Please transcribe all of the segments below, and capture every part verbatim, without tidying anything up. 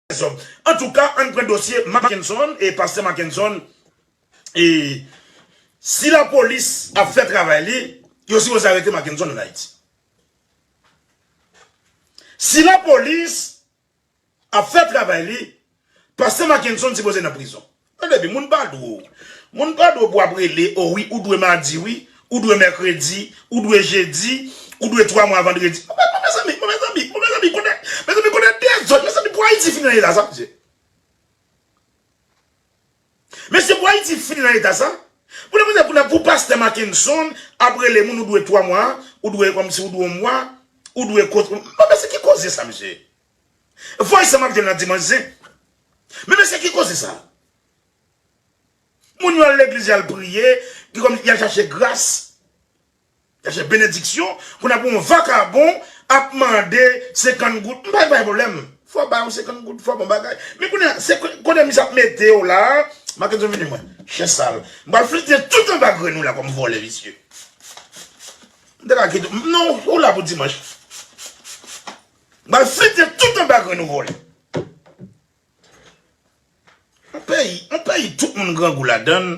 Antouka, ann pran dosye Mackenson e pastè Mackenson. E si lapolis ap fè travay li, yo sipoze arete Mackenson ann Ayiti. Si lapolis ap fè travay li, pastè Mackenson sipoze nan prizon. Tande byen, moun pa dwe w. Moun pa dwe w pou w ap rele, o wi, ou dwe madi, wi, ou dwe mèkredi, ou dwe jedi, ou dwe twa mwa vandredi. Bon, mezanmi, bon, mezanmi, bon, mezanmi, konnen, mezanmi, konnen dezòd, mezanmi, pou Ayiti fini nan eta sa, mesye. Mesye, pou Ayiti fini nan eta sa, pou nan, pou nan, pou pastè Mackenson ap rele moun, ou dwe twa mwa, ou dwe kòmsi, ou dwe yon mwa, ou dwe kote. Bon, mesye, ki koze sa, mesye? Voice sa m ap jwenn nan dimanch zen. Men mesye, ki koze sa? Moun yo al legliz, y al priye, ki kòm y al chache gras, chache benediksyon, kounye a pou yon vakabon ap mande senkant goud. M pa bay pwoblèm. Fò bay yon senkant goud, fò bon bagay. Men kounye a, se ko-, kote misye ap mete yo la, Mackenson vini mwen. Chen sal. M pral flite tout anba grenn ou la kòm vòlè visye. M te ka kite. Non, ou la pou dimanch. M pral flite tout anba grenn ou vòlè. Yon peyi, yon peyi tout moun grangou ladan l.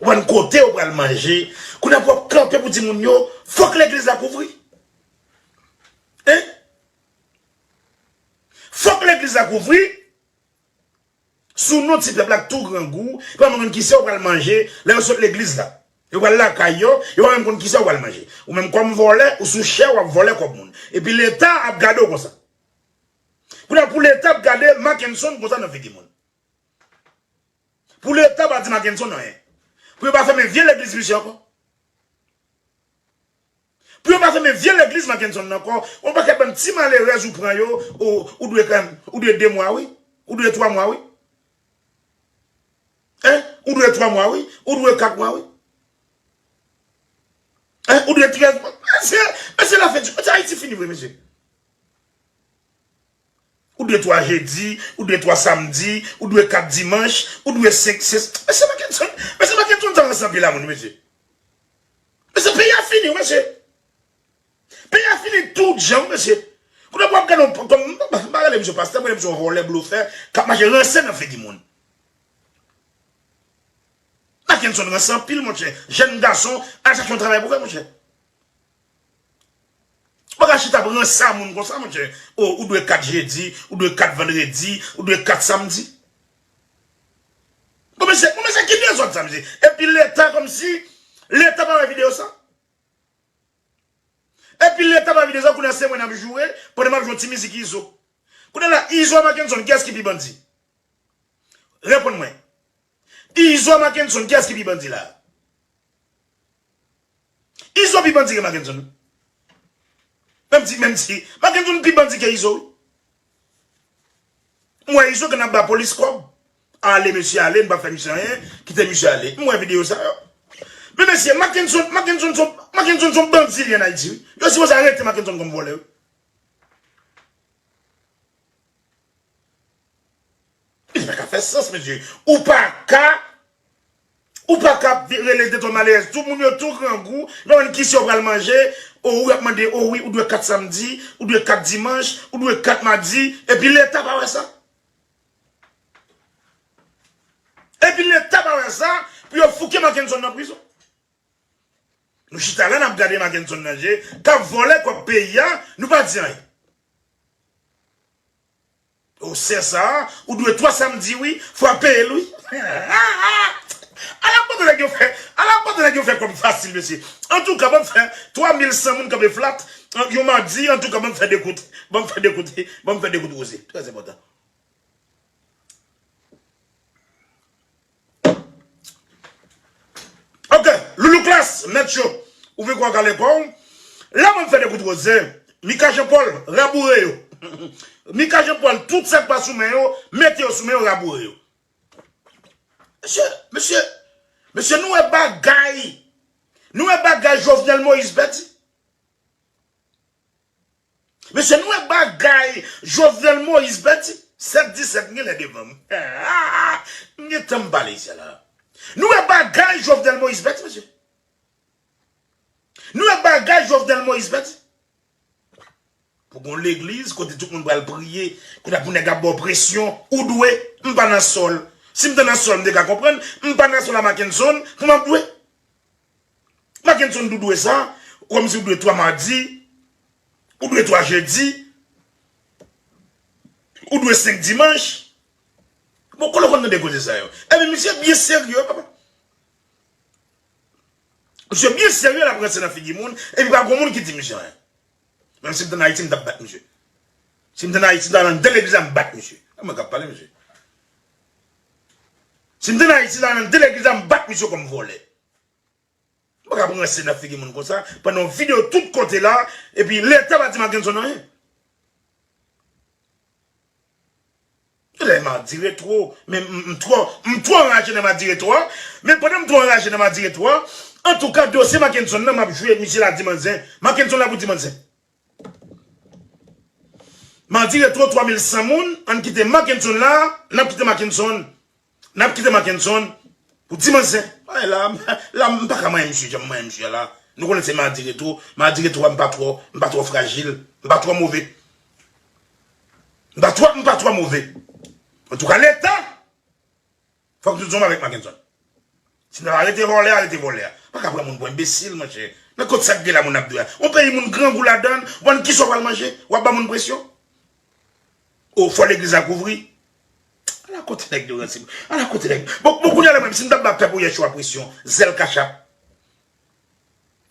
Ou pa konn kote ou pral manje. Kounye a pou w ap kanpe pou di moun yo, fòk legliz la kouvri. Hein? Fòk legliz la kouvri. Sou non ti pèp la k tou grangou, yo pa menm konn kisa yo pral manje lè yo sot legliz la. Yo pral lakay yo, yo pa menm konn kisa yo pral manje. Ou menm kòm vòlè, ou sou chè, w ap vòlè kòb moun. Epi Leta ap gade w konsa. Kounye a pou Leta ap gade Mackenson konsa nan figi moun. Pou Leta pa di Mackenson anyen. Pou yo pa fèmen vye legliz misye ankò. Pou yo pa fèmen vye legliz Mackenson nan ankò. Yon pakèt bann ti malerèz ou pran yo, ou, ou dwe, ou dwe de mwa, wi. Ou dwe twa mwa, wi. Hein? Ou dwe twa mwa, wi. Ou dwe kat mwa, wi. Hein? Ou dwe trèz mwa. Mesye, mesye, lafen di, mesye, Ayiti fini vre, mesye. Ou dwe twa jedi, ou dwe twa samdi, ou dwe kat dimanch, ou dwe senk, sis. Mesye Mackenson, mesye Mackenson, sa ranse anpil a moun, mesye. Mesye, peyi a fini, mesye. Peyi a fini tout jan, mesye. Kounye a pou ap gade yon, kòm, m pa rele misye pastè, m rele misye yon vòlè, blofè, k ap mache ranse nan figi moun. Mackenson ranse anpil, monchè. Jèn gason, al chache yon travay pou fè, monchè. Ou pa ka chita ap ranse a moun konsa, monchè. O, ou dwe kat jedi, ou dwe kat vandredi, ou dwe kat samdi. Bon, mesye, bon, mesye, ki dezòd sa, mesye? Epi Leta, kòmsi Leta pa wè videyo sa. Epi Leta pa wè videyo sa, kounye a se mwen n ap joure, pandan m ap jwe yon ti mizik Izo. Kounye a la, Izo a Mackenson, kiyès ki pi bandi? Reponn mwen. Izo a Mackenson, kiyès ki pi bandi la? Izo pi bandi ke Mackenson. Menm si, menm si, Mackenson pi bandi ke Izo, wi. M wè Izo gen ap ba polis kòb. Ale, mesye, ale, n pa fè misye anyen, kite misye ale. M wè videyo sa yo. Men mesye, Mackenson, Mackenson son, Mackenson son bandi li ann Ayiti, wi. Yo sipoze arete Mackenson kòm vòlè, wi. Li pa ka fè sans, mesye. Ou pa ka, ou pa ka vi-, rele de twa malerèz. Tout moun yo tou grangou, yo pa konn kisa yo pral manje. O, ou ap mande, o wi, ou dwe kat samdi, ou dwe kat dimanch, ou dwe kat madi, epi Leta pa wè sa. Epi Leta pa wè sa, pou yo fouke Mackenson nan prizon. Nou chita la, n ap gade Mackenson nan je, k ap vòlè kòb peyi a, nou pa di anyen. O sè sa a, ou dwe twa samdi, wi, fò w ap peye l, wi. Ala pòtan nèg yo fè, ala pòtan nèg yo fè kòb fasil, mesye. Antouka, ban m fè twa mil san moun kanpe flat, yon madi, antouka, ban m fè de kout, ban m fè de kout, ban m fè de kout woze. Trè enpòtan. Ok, Loulou Klas, mèt yo, ou vin kwa kale kò w. La mwen fè de kout woze. Mika Jean Paul, raboure yo. Mika Jean Paul, tout sa k pa sou men yo, mete yo sou men yo, raboure yo. Mesye, mesye, mesye, nou wè bagay, nou wè bagay Jovenel Moïse pèdi. Mesye, nou wè bagay Jovenel Moïse pèdi. Sèt disèt, m genlè devan m. M gen tan m pale isi a la. Nou wè bagay Jovenel Moïse pèdi, mesye. Nou wè bagay Jovenel Moïse pèdi. Pou gon legliz, kote tout moun pral priye, kote pou nèg ap ba w presyon, ou dwe, m pa nan sòl. Si m te nan sòl, m te ka konprann, m pa nan sòl a Mackenson, pou m ap dwe. Mackenson, ou dwe sa, kòmsi ou dwe twa madi, ou dwe twa jedi, ou dwe senk dimanch. Bon, kote w konn tande koze sa yo? Epi misye byen serye, papa. Misye byen serye, l ap ranse nan figi moun, epi pa gon moun ki di misye anyen. Menm si m t ann Ayiti, m t ap bat misye. Si m t ann Ayiti, m t al anndan legliz la, m bat misye. E mwen k ap pale, mesye. Si m t ann Ayiti, m t al anndan legliz la, m bat misye kòm vòlè. M pa ka pran se nan figi moun konsa, pandan yon videyo tout kote la, epi Leta pa di Mackenson anyen. Lè Mardi Retro, men m, m twò, m twò anraje nan Mardi Retro a, men pandan m twò anraje nan Mardi Retro a, antouka, dosye Mackenson nan, m ap jwe misye la dimanch zen. Mackenson la pou dimanch zen. Mardi Retro, twa mil san moun, ann kite Mackenson la, n ap kite Mackenson. N ap kite Mackenson pou dimanch zen. Ay, la, la, m pa ka manyen misye, jan m manyen misye a la. Nou konnen se Mardi Retro. Mardi Retro a, m pa twò, m pa twò frajil. M pa twò move. M pa twò, m pa twò move. Antouka, Leta, fòk nou di yon mo avèk Mackenson. Si n ap arete vòlè, arete vòlè a. Pa ka pran moun pou enbesil, monchè. Nan kot sa k gen la moun ap dwe a? Yon peyi moun grangou ladan l, ou konn kisa w pral manje? W ap ba moun presyon? O, fò legliz la kouvri. Ala kote nèg yo ranse. Ala kote nèg. Bon, bon, kounye a la menm, si m t ap ba pèp ou yè cho a presyon, zèl kachap.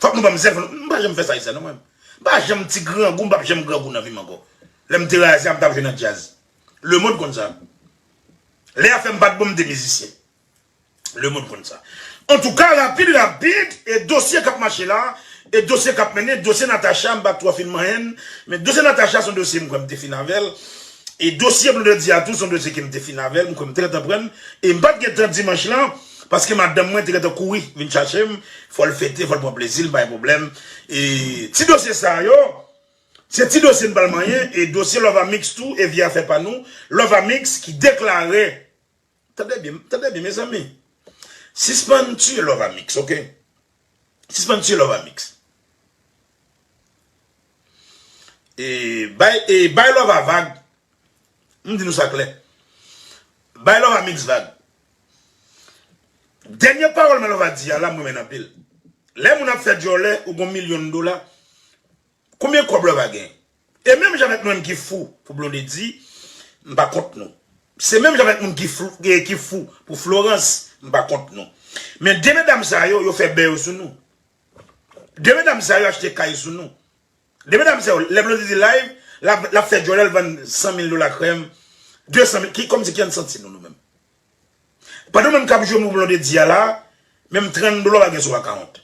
Fòk nou ban m zèl, fòk nou, m pa janm fè sa, sa non, mwen. M pa janm ti grangou, m p ap janm grangou nan vi m ankò. Lè m te raze a, m t ap jwe nan djaz. Lemonn konn sa. Lè afè m pa t bon, m te mizisyen. Lemonn konn sa. Antouka, rapid, rapid, e dosye k ap mache la, e dosye k ap mennen, dosye Natacha, m pa twò fin manyen l, men dosye Natacha se yon dosye m kwè m te fin avè l, e dosye Blondedy a tou se yon dosye ke m te fin avè l, m kwè m te gentan pran l, e m pa t gen tan dimanch lan, paske madanm mwen te gentan kouri vin chache m, fò l fete, fò l pran plezi l, pa gen pwoblèm. E ti dosye sa yo, se ti dosye n pral manyen, e dosye Love Amix tou, e vye afè pa nou, Love Amix ki deklare Tande byen, tande byen, mezanmi. Sispann tiye Love Amix, oke? Sispann tiye Love Amix. E bay, e bay Love a vag. M di nou sa klè. Bay Love Amix vag. Dènye pawòl mwen Love a di a la, m renmen l anpil. Lè moun ap fè djòlè, ou gon milyon dola, konbyen kòb Love a gen? E menm jan avèk nou menm ki fou pou Blondedy, m pa kont nou. Se menm jan avèk moun ki fou, ki, ki fou pou Florence, m pa kont nou. Men de medam sa yo, yo fè bè yo sou nou. De medam sa yo achte kay sou nou. De medam sa yo, lè Blondedy live, l ap, l ap fè djòlè, l vann san mil dola krèm, de san mil, ki, kòmsi ki ann santi nou, nou menm? Pandan nou menm k ap jwe pou Blondedy a la, menm trant dola w pa gen sou akawont.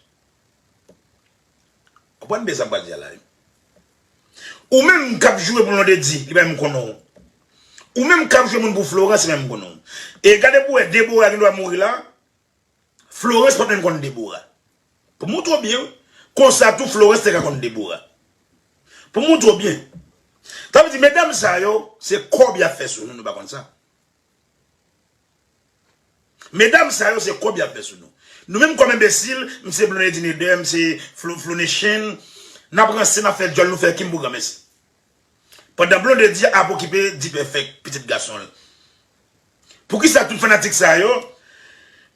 Konprann byen sa m pral di a la, wi. Ou menm k ap jwe pou Blondedy, li pa menm konnen w. Ou menm k ap jwe moun pou Florence, li pa menm konnen w. E gade pou w wè, Deborah gen dwa mouri la. Florence pa t menm konn Deborah. Pou moutre w byen, wi. Konsa tou, Florence te ka konn Deborah. Pou moutre w byen. Sa vle di, medam sa yo, se kòb y ap fè sou nou, nou pa konn sa. Medam sa yo se kòb y ap fè sou nou. Nou menm kòm enbesil, m se Blondedy Neder, m se Flo, Flo Nation, n ap ranse, n ap fè djòl, nou fè kim pou granmèsi. Pandan Blondedy ap okipe D-Perfect, pitit gason l. Poukisa tout fanatik sa yo,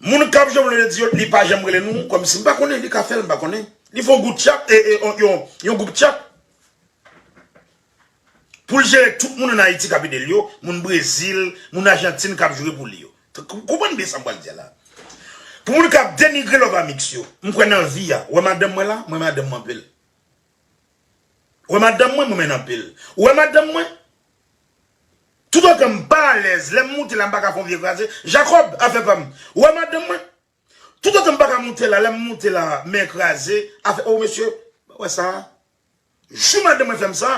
moun k ap jwe Blondedy yo, li pa janm rele nou, kòmsi m pa konnen, li ka fè l, m pa konnen. Li fè yon gwoup chat, e, e, yon, yon, yon gwoup chat. Pou l jere tout moun ann Ayiti k ap ede l yo, moun Brezil, moun Ajantin k ap jwe pou li yo. K-, konprann byen sa m pral di a la. Pou moun k ap denigre Love Amix yo, m kwè nan vi a. Ou wè madanm mwen la, m renmen madanm mwen anpil. Ou wè madanm mwen, m renmen l anpil. Ou wè madanm mwen? Toutotan m pa alèz, lè m moute la, m pa ka fè yon vye kraze. Jacob, afè pa m. Ou wè madanm mwen? Toutotan m pa ka moute la, lè m moute la, men kraze, afè, o mesye, ou wè sa a? Jou madanm mwen fè m sa,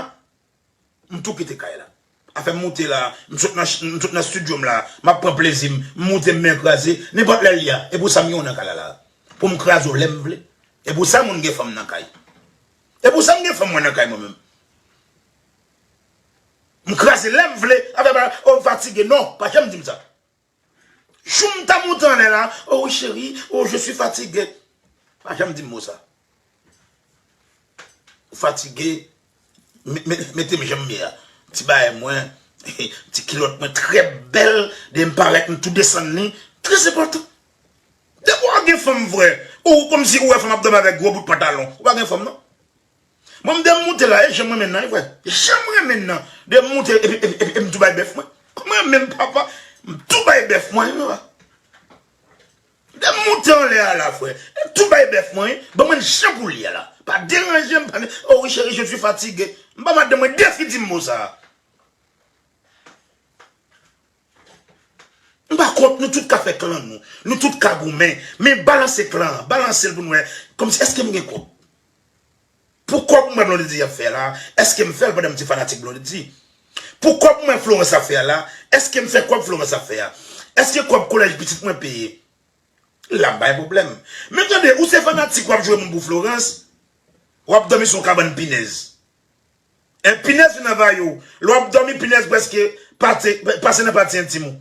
m tou kite kay la. Afè m moute la, m sot nan, m sot nan estidyo m la, m ap pran plezi m, m moute m men kraze, nenpòt lè l ye a, e pou sa m gen w nan kay la la. Pou m kraze w lè m vle. E pou sa moun gen fanm nan kay. E pou sa m gen fanm mwen nan kay mwen menm. M kraze lè m vle, afè pa, o m fatige, non, pa janm di m sa. Jou m ta monte anlè la, oh oui chérie, oh je suis fatigué. Pa janm di m mo sa. Ou fatige, Mete m jan m ye a. Ti bagay mwen, ti kilòt mwen trè bèl, depi m parèt m tou desann li. Trè enpòtan. Depi w gen fanm vre, ou kòmsi ou wè fanm ap dòmi avèk gwo bout pantalon. Ou pa gen fanm non. Mwen m depi m moute la, e jan m renmen nan, e vre. Jan m renmen nan. Depi m moute, epi, epi, epi, epi m tou bay bèf mwen. Mwen menm papa, m tou bay bèf mwen, wi papa. Depi m moute anlè a la, frè. Tou bay bèf mwen, wi. Ban mwen jan pou li a la. Pa deranje m, pa. Oh oui, chérie, je suis fatigué. M ba madanm mwen defi di m mo sa a. M pa kont, nou tout ka fè klan nou. Nou tout ka goumen. Men balanse klan an, balanse l pou n wè. Kòmsi, èske m gen kòb? Pou kòb mwen Blondedy ap fè la, èske m fè l pandan m se fanatik Blondedy? Pou kòb mwen Florence ap fè la, èske m fè kòb Florence ap fè a? Èske kòb kolèj pitit mwen peye? L ap bay pwoblèm. Men tande, ou se fanatik, w ap joure moun pou Florence, w ap dòmi sou yon kabann pinèz. En pinèz vin anvayi w. Lè w ap dòmi, pinèz prèske pati, pase nan pati entim ou.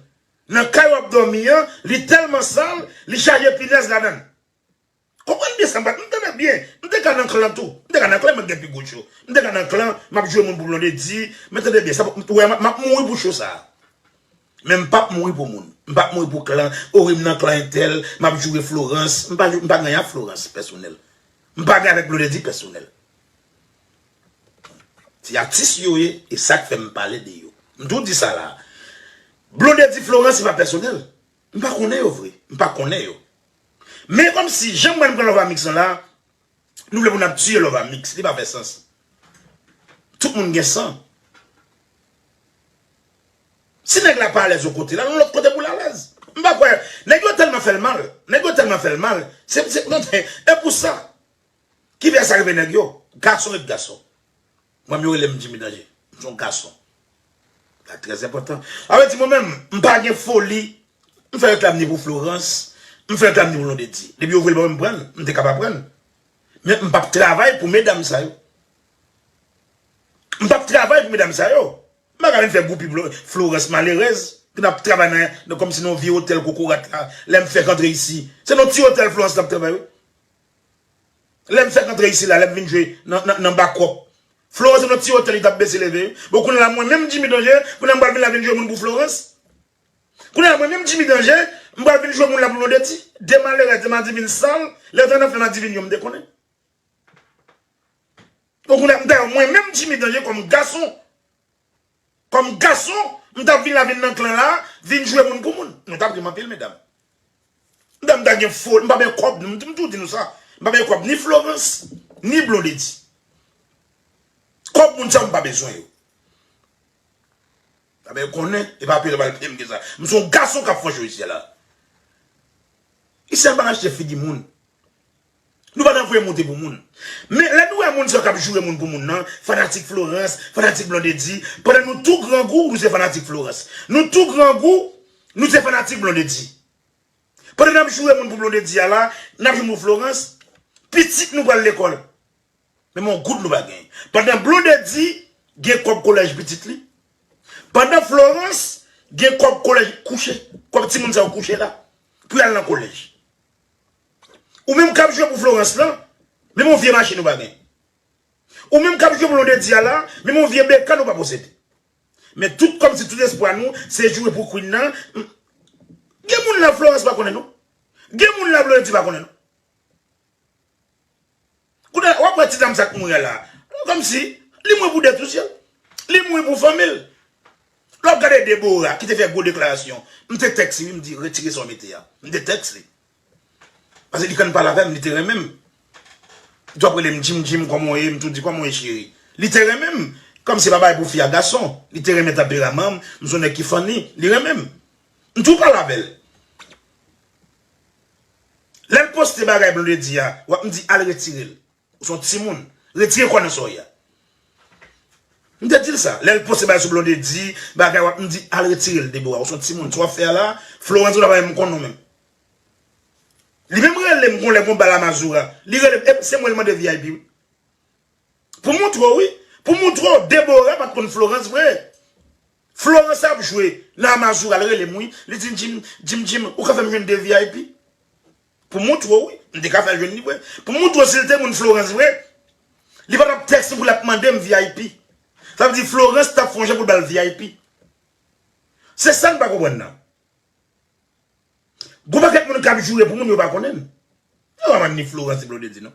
Nan kay w ap dòmi an, li tèlman sal, li chaje pinèz ladan l. Konprann byen sa, m pa t, m tande byen. M te ka nan klan tou. M te ka nan klan, mwen t gen pi gwo cho. M te ka nan klan, m ap joure moun pou Blondedy. Men tande byen, sa, ou wè, m ap, m ap mouri pou cho sa a. Men m p ap mouri pou moun. M p ap mouri pou klan. O wi, m nan klan entèl, m ap joure Florence. M pa, m pa gen anyen ak Florence pèsonèl. M pa gen avèk Blondedy pèsonèl. Se atis yo ye, e sa k fè m pale de yo. M tou di sa la. Blondedy Florence, se pa pèsonèl. M pa konnen yo vre. M pa konnen yo. Men kòmsi, jan mwen m pran Love Amix lan la, nou vle pou n ap tiye Love Amix. Li pa fè sans. Tout moun gen san. Si nèg la pa alèz yon kote, l al yon lòt kote pou l alèz. M pa kwè. Nèg yo tèlman fè l mal. Nèg yo tèlman fè l mal. Se, se, non, e pou sa. Ki fè sa rive nèg yo? Gason ret gason. Mwen, yo rele m Jimmy Danje. M se yon gason. Sa trè enpòtan. Sa vle di mwen menm, m pa gen foli. M fè reklam ni pou Florence. M fè reklam ni pou Blondedy. Depi yo voye l ban mwen, m pran l. M te ka pa pran l. Men m p ap travay pou medam sa yo. M p ap travay pou medam sa yo. M pa ka vin fè goupi Blo-, Florence malerèz, ki nan ap travay nan, nan kòmsi nan yon vye otèl kokorat la. Lè m fèk antre isi. Se nan ti otèl Florence t ap travay, wi. Lè m fèk antre isi la, lè m vin jwe nan, nan, nan Bakòp. Florence se nan ti otèl li t ap bese leve, wi. Bon, kounye a la, mwen menm Jimmy Danje, kounye a m pral vin la vin jwe moun pou Florence. Kounye a la, mwen menm Jimmy Danje, m pral vin jwe moun la pou Blondedy. De malerèz, de madivin sal, lè yo te nan fè madivin yo, m te konnen. Donk, kounye a, dayè, mwen menm Jimmy Danje kòm gason, kòm gason, m t ap vin la vin nan klan la, vin jwe moun pou moun. Nou t ap ri m anpil, medam. Medam, m ta gen fo, m pa gen kòb, m, m tou di nou sa. M pa gen kòb ni Florence, ni Blondedy. Kòb moun sa yo, m pa bezwen yo. Sa ben konnen, e pa pile bal pye m gen sa. M se yon gason k ap fè cho isi a la. Isi a pa achte figi moun. Nou pa nan voye monte pou moun. Men lè nou wè moun sa k ap joure moun pou moun nan, fanatik Florence, fanatik Blondedy, pandan nou tou grangou, nou se fanatik Florence. Nou tou grangou, nou se fanatik Blondedy. Pandan n ap joure moun pou Blondedy a la, n ap joure moun pou Florence, pitit nou pral lekòl. Menm yon goud nou pa genyen. Pandan Blondedy gen kòb kolèj pitit li, pandan Florence gen kòb kolèj kouche, kòb timoun sa yo kouche la, pou y al nan kolèj. Ou menm k ap jwe pou Florence lan, menm yon vye machin ou pa gen. Ou menm k ap jwe pou Blondedy a la, menm yon vye bekàn ou pa posede. Men tout kòmsi tout espwa nou, se joure pou Queen nan. Gen moun la Florence pa konnen non. Gen moun la Blondedy pa konnen non. Kounye a, w ap wè ti dam sa k mouri a la. Kòmsi, li mouri pou dèt ou, sye l. Li mouri pou fanmi l. Lè w ap gade Deborah, ki te fè gwo deklarasyon, m te tèks li, wi, m di, retire sa w mete a. M te tèks li. Paske li konn pale avè m, li te renmen m. Li t ap rele m Jim Jim, kòman w ye? M tou di, kòman w ye, cheri? Li te renmen m. Kòmsi pa bay pou fi a gason. Li te renmen tanperaman m, m se yon nèg ki funny, li renmen m. M tou pale avè l. Lè l poste bagay Blondedy a, w ap m di, al retire l. Ou se yon timoun. Retire kò nan sa w ye a. M te di l sa. Lè l poste bagay sou Blondedy, bagay w ap m di, al retire l, Deborah. Ou se yon timoun. Sa w ap fè a la, Florence, ou ta pa menm konn ou menm. Li menm rele m gon lè gon bal a Mazora. Li rele m, e se mwen l mande V I P, wi. Pou moutre w, wi. Pou moutre w, Deborah pa t konn Florence vre. Florence ap jwe nan Amazura, l rele m, wi. Li di m, Jim, Jim, Jim, ou ka fè m jwenn de V I P? Pou moutre w, wi. M te ka fè l jwenn li vre. Pou moutre w, si l te moun Florence vre, li pa t ap tèks m pou l ap mande m V I P. Sa vle di Florence t ap fè yon jan pou l ba l V I P. Se sa n pa konprann nan. Gon pakèt moun k ap joure pou moun yo pa konnen l. Yo pa konn ni Florence ni Blondedy non.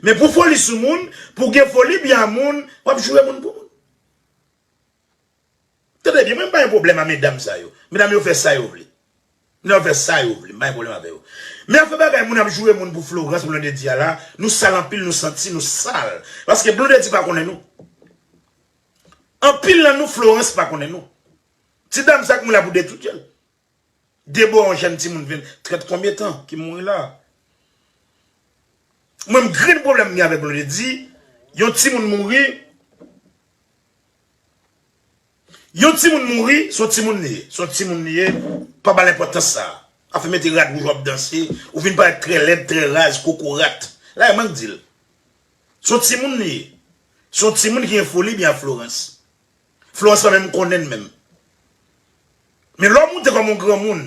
Men pou foli sou moun, pou gen foli byen a moun, w ap joure moun pou moun. Tande byen, mwen m pa gen pwoblèm a medam sa yo. Medam yo fè sa yo vle. Medam yo fè sa yo vle, m pa gen pwoblèm avè yo. Men afè bagay moun ap joure moun pou Florence, Blondedy a la, nou sal anpil, nou santi nou sal. Paske Blondedy pa konnen nou. Anpil nan nou, Florence pa konnen nou. Ti dam sa k mouri la pou detwi l. De bò yon jèn timoun vin trèt konbyen tan ki mouri la. Mwen m grenn pwoblèm m gen avèk Blondedy, yon timoun mouri, yon timoun mouri, se yon timoun li ye, se yon timoun li ye, pa ba l enpòtans sa. Afè mete rad wouj w ap danse, ou vin parèt trè lèd, trè raz, kokorat. La e mwen k di l. Se yon timoun li ye. Se yon timoun ki gen foli byen a Florence. Florence pa menm konnen l menm. Men lè w moute kòm yon granmoun,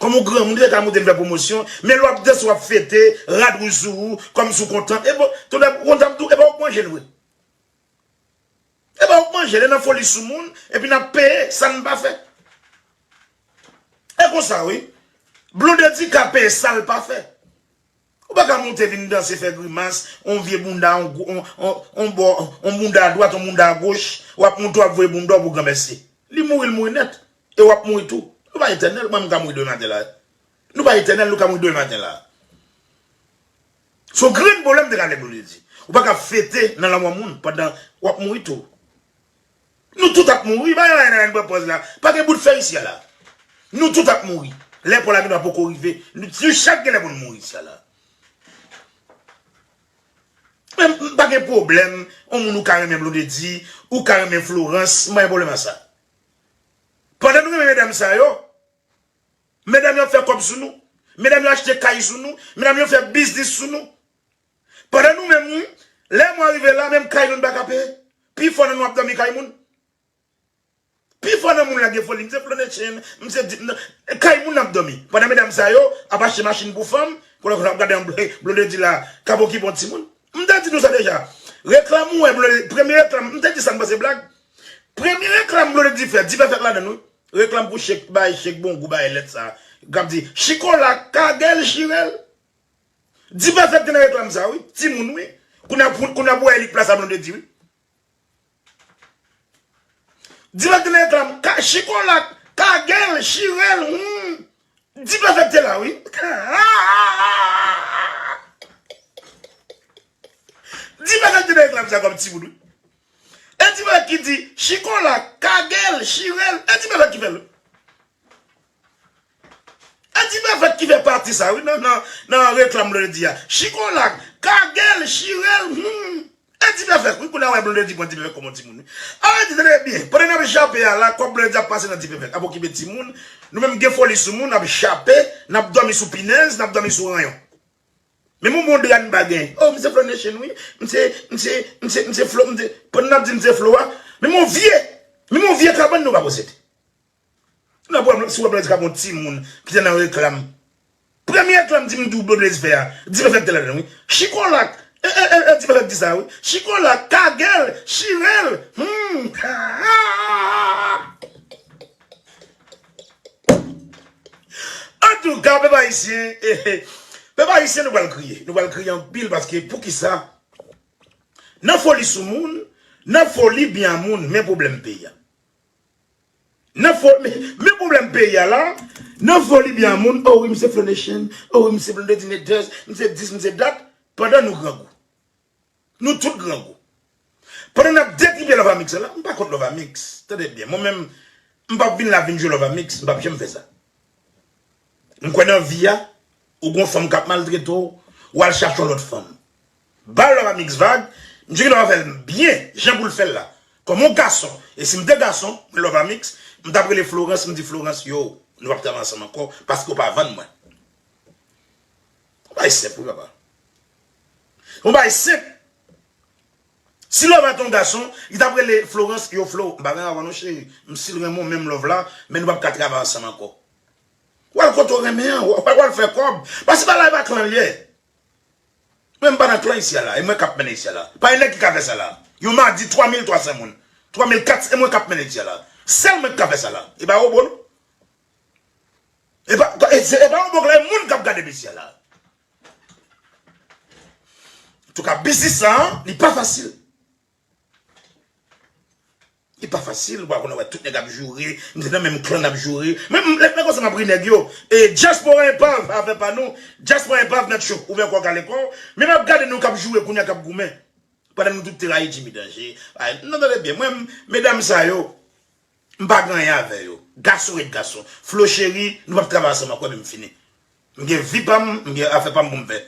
kòm yon granmoun, ou te ka moute vin fè pwomosyon, men lè w ap danse, w ap fete, rad wouj sou ou, kòmsi w kontan. E bon, tonnè, kontan tou, e pa w k manje l vre. E pa w k manje l, e nan foli sou moun, epi n ap peye sa n pa fè. E konsa wi, Blondedy ka peye sa l pa fè. Ou pa ka moute vin danse fè grimas, on vye bounda, on, on, on, on bò, on bounda adwat, on bounda agoch, w ap moute w ap voye bounda w pou granmèsi. Li mouri, l mouri nèt. E w ap mouri tou. Nou pa etènèl, mwen m ka mouri demen maten la. Nou pa etènèl, nou ka mouri demen maten la. Se yon grenn pwoblèm te ka lè Blondedy. Ou pa ka fete nan lanmò moun pandan w ap mouri tou. Nou tout ap mouri, pa gen anyen nan pran pòz la. Pa gen bout fè isi a la. Nou tout ap mouri. Lè pa w la gen dwa poko rive. Nou, nou chak gen lè pou n mouri isi a la. Men m pa gen pwoblèm, yon moun ou ka renmen Blondedy, ou ka renmen Florence, m pa gen pwoblèm a sa. Pandan nou renmen medam sa yo, medam yo ap fè kòb sou nou, medam yo achte kay sou nou, medam yo fè biznis sou nou. Pandan nou menm, wi, lè mwa rive la, menm kay nou n pa ka peye. Pifò nan nou ap dòmi kay moun. Pifò nan moun la gen foli. M se Flonation, m se di, m, kay moun n ap dòmi. Pandan medam sa yo ap achte machin pou fanm, kounye a ap gade yon Blondedy la k ap okipe yon timoun. M te di nou sa deja. Reklam ou wè Blondedy, premye reklam, m te di sa m panse blag. Premye reklam Blondedy fè, Dipèfèk ladann wi. Reklam pou chèk, bay chèk bon gou, bay lèt sa. K ap di, Chikola, Kagèl, Chirèl. Dipèfèk te nan reklam sa wi, timoun wi. Kounye a pou, kounye a pou wè li k plas a Blondedy wi. Dipèfèk te nan reklam, ka, Chikola, Kagèl, Chirèl, hmm. Dipèfèk te la wi. Dipèfèk te nan reklam sa kòm timoun wi. E Dipèfèk ki di, Chikola, Kagèl, Chirèl, e Dipèfèk ki fè l wi. E Dipèfèk ki fè pati sa wi, nan, nan, nan reklam Blondedy a. Chikola, Kagèl, Chirèl, hmm. E Dipèfèk wi, kounye a wè Blondedy pran Dipèfèk kòm yon timoun wi. Alò di tande byen, pandan n ap jape a la, kòb Blondedy ap pase nan Dipèfèk, ap okipe timoun, nou menm gen foli sou moun, n ap jape, n ap dòmi sou pinèz, n ap dòmi sou ranyon. Menm yon bon dra n pa gen. Oh, m se Flonation wi, m se, m se, m se, m se Flo, m se, pandan n ap di m se Flo a, menm yon vye, menm yon vye kabann nou pa posede. Nou ap wè si w ap wè di k ap yon timoun ki te nan reklam. Premye reklam di m di w Blondedy fè a, Dipèfèk te ladann wi. Chikolak, e, e, e, e, Dipèfèk di sa wi. Chikolak, Kagèl, Chirèl, hmm. Antouka, pèp ayisyen, e, e, pèp ayisyen nou pral kriye. Nou pral kriye anpil paske poukisa? Nan foli sou moun, nan foli byen a moun, men pwoblèm peyi a. Nan fo, men, men pwoblèm peyi a la, nan foli byen a moun, oh wi, m se Flonation, oh wi, m se Blondedy Nedès, m se dis, m se dat, pandan nou grangou. Nou tout grangou. Pandan n ap detripe Love Amix la, m pa kont Love Amix, tande byen, mwen menm, m p ap vin la vin jwe Love Amix, m p ap janm fè sa. M kwè nan vi a, ou gon fanm k ap maltrete w, w al chache yon lòt fanm. Ba Love Amix vag, m di w ap fè l byen, jan pou l fè l la. Kòm yon gason, e si m te gason, mwen Love Amix, m t ap rele Florence, m di Florence, yo, nou p ap travay ansanm ankò, paske w pa vann mwen. Yon bagay senp, wi, papa. Yon bagay senp. Si Love a te yon gason, li t ap rele Florence, yo, Flo, m pa gen avan non, cheri. M si l renmen w menm Love la, men nou p ap ka travay ansanm ankò. W al kote w renmen an, w al, w al fè kòb. Paske bagay pa klan l ye. Mwen m pa nan klan isi a la, e mwen k ap mennen isi a la. Pa gen nèg ki ka fè sa la. Yon madi, twa mil twa san moun. Twa mil kat san, e mwen k ap mennen ti a la. Sèl mwen k ka fè sa la. E pa wobo non. E pa, e, se, e pa wobo k la, e moun k ap gade mesye a la. Antouka, biznis sa, li pa fasil. Li pa fasil, ou pa konn wè tout nèg ap joure, m te nan menm klan ap joure. Men m, lè, lè konsa m ap ri nèg yo. E Diaspora Enpav, afè pa nou. Diaspora Enpav, mèt cho, ouvè kò w, kale kò w. Men m ap gade nou k ap joure kounye a k ap goumen. Pandan nou tout te rayi Jimmy Danje. Ay, non, tande byen, mwen, m, medam sa yo, m pa gen anyen avè yo. Gason ret gason. Flo cheri, nou p ap travay ansanm ankò, epi m fini. M gen vi pa m, m gen afè pa m pou m fè.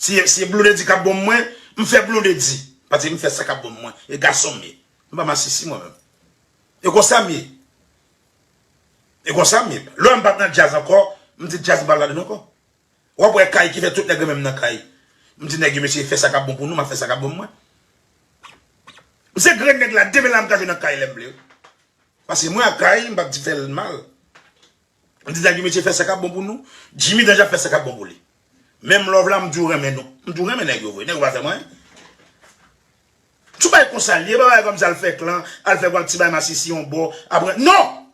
Si, si Blondedy k ap bon mwen, m fè Blondedy. Paske m fè sa k ap bon mwen. E gason m ye. M pa masisi mwen menm. E konsa m ye. E konsa m ye. Lè m pa t nan djaz ankò, m di djaz m pa ladan ankò. W ap wè kay ki fè tout nèg renmen m nan kay. M di nèg yo, mesye, fè sa k ap bon pou nou, m ap fè sa k ap bon mwen. M se grenn nèg la, demen la m ka jwe nan kay lè m vle. Paske mwen ak kay, m p ap di fè l mal. M di nèg yo, mesye, fè sa k ap bon pou nou. Jimmy Danje ap fè sa k ap bon pou li. Menm love la, m di w renmen nou. M di w renmen nèg yo vre. Nèg yo pa fè mwen anyen. Ti bagay konsa l ye, pa bagay kòmsi al fè klan, al fè gwal ti bagay masisi yon bò. Apre, non!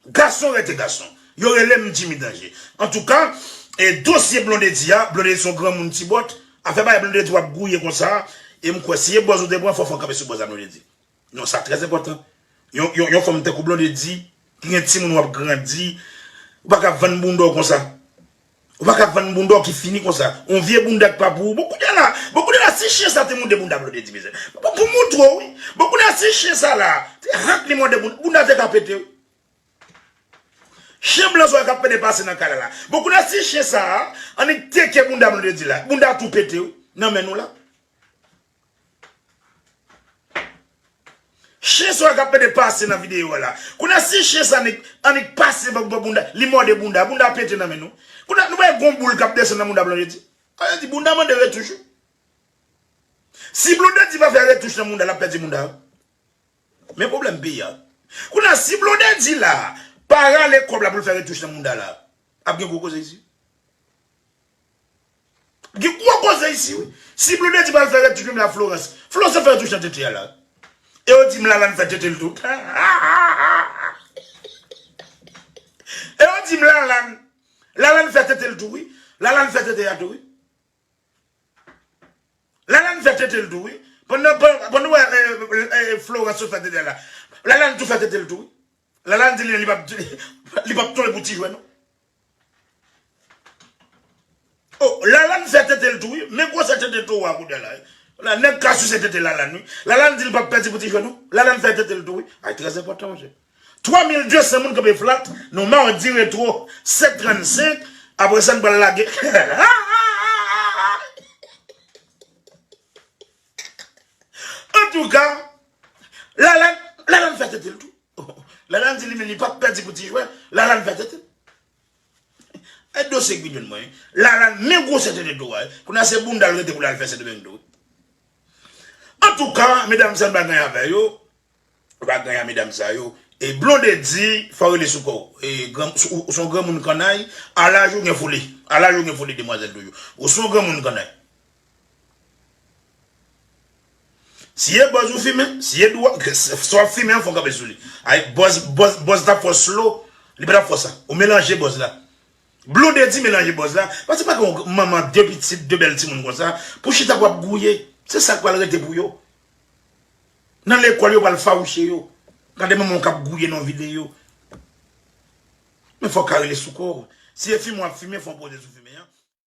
Gason rete gason. Yo rele m Jimmy Danje. Antouka, e dosye Blondedy a, Blondedy se yon granmoun ti bòt. Afè bagay Blondedy w ap gouye konsa, e m kwè si e bòz ou te pran, fò, fò w kanpe sou bòz la Blondedy. Non, sa trè enpòtan. Yon, yon, yon fanm tankou Blondedy, ki gen timoun w ap grandi, ou pa ka vann bounda w konsa. Ou pa ka vann bounda w ki fini konsa. Yon vye bounda ki pa pou ou. Bon, kounye a la, bon, kounye a la, si chen sa te mòde bounda Blondedy, mezanmi. Bon, pou moutre w, wi. Bon, kounye a, si chen sa la, te hak li mòde bounda, bounda te ka pete, wi. Chen blan sa yo k ap pede pase nan kay la la. Bon, kounye a, si chen sa a, annik teke bounda Blondedy la, bounda tou pete, wi, nan men nou la. Chen sa yo k ap pede pase nan videyo a la. Kounye a, si chen sa annik, annik pase bò, bò bounda, li mòde bounda, bounda pete nan men nou. Kounye a, nou wè gon boul k ap desann nan bounda Blondedy. Sa vle di bounda mande retouch, wi. Si Blondedy pa fè retouch nan bounda, l ap pèdi bounda. Men pwoblèm peyi a. Kounye a, si Blondedy la pa rale kòb la pou l fè retouch nan bounda la, ap gen gwo koze isi. Gen gwo koze isi, wi. Si Blondedy pa fè retouch menm la, Florence. Florence fè retouch nan tete a la. E yo di m Lalane fè tete l tou. E yo di m Lalane. Lalane fè tete l tou, wi. Lalane fè tete a tou, wi. Lalane fè tete l tou, wi. Pandan, pandan, pandan w wè, eh, eh, Florence fè tete la. Lalane tou fè tete l tou, wi. Lalane di li, li p ap, li p ap tonbe pou ti jwè, non. Oh, Lalane fè tete l tou, wi. Men gwosè tete towo a kounye a la, wi. La, nèg ka sise tete Lalane, wi. Lalane di li p ap pèdi pou ti jwè, non. Lalane fè tete l tou, wi. Ay, trè enpòtan, monchè. Twa mil de san moun kanpe flat, nou mawdi retwo, sèt trannsenk, apre sa n pral lage. Antouka, Lalane, Lalane fè tete l tou. Lalane di li menm li p ap pèdi pou ti jwè, Lalane fè tete l. E dosye k vin jwenn mwen, Lalane, men gwosè tete towo a, wi. Kounye a se bounda l rete pou l al fè Sendomeng tou, wi. Antouka, medam sa n pa gen avè yo, Ou pa gen a medam sa yo. E Blondedy, fò w rele sou kò w. E gran, ou, ou se yon granmoun kannay, a laj ou gen foli. A laj ou gen foli, demwazèl toujou. Ou se yon granmoun kannay. Si e bòz ou fimen, si e dwa, ke, si w ap fimen an, fò w kanpe sou li. Ay, bòz, bòz, bòz t ap fè w slow, li pa t ap fè w sa. Ou melanje bòz la. Blondedy melanje bòz la. Paske pa gen yon manman, de pitit, de bèl timoun konsa, pou chita pou ap gouye. Se sa k pral rete pou yo. Nan lekòl, yo pral fawouche yo. Gade manman w k ap gouye nan videyo. Men fò w ka rele sou kò w. Si e fimen w ap fimen, fò w poze sou fimen an.